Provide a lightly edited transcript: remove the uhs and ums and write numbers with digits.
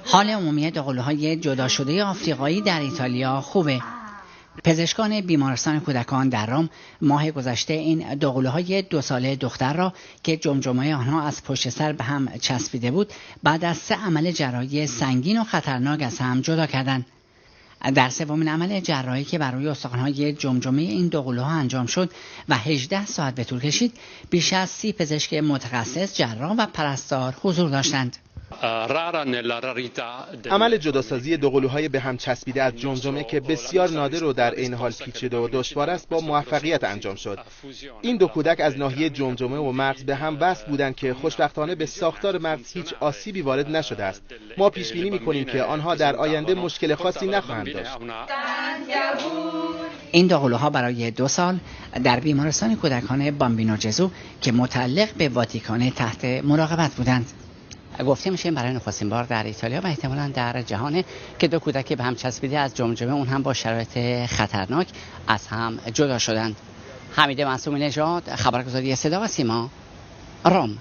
حال عمومی دوقلوهای جدا شده آفریقایی در ایتالیا خوبه. پزشکان بیمارستان کودکان در رم ماه گذشته این دوقلوهای 2 ساله دختر را که جمجمه آنها از پشت سر به هم چسبیده بود، بعد از سه عمل جراحی سنگین و خطرناک از هم جدا کردند. در سومین عمل جراحی که بر روی استخوان‌های جمجمه این دو قلوها انجام شد و 18 ساعت به طول کشید، بیش از 30 پزشک متخصص، جراح و پرستار حضور داشتند. عمل جداسازی دوقلوهای به هم چسبیده از جمجمه که بسیار نادر و در عین حال پیچیده و دشوار است، با موفقیت انجام شد. این دو کودک از ناحیه جمجمه و مغز به هم وصل بودند که خوشبختانه به ساختار مغز هیچ آسیبی وارد نشده است. ما پیش بینی می‌کنیم که آنها در آینده مشکل خاصی نخواهند داشت. این دو قلوها برای 2 سال در بیمارستان کودکان بامبینو جزو که متعلق به واتیکان تحت مراقبت بودند. گفته میشه برای نخستین بار در ایتالیا و احتمالا در جهان که دو کودک به هم چسبیده از جمجمه، اون هم با شرایط خطرناک، از هم جدا شدند. حمید معصومی نژاد، خبرگزاری صدا و سیما، رم.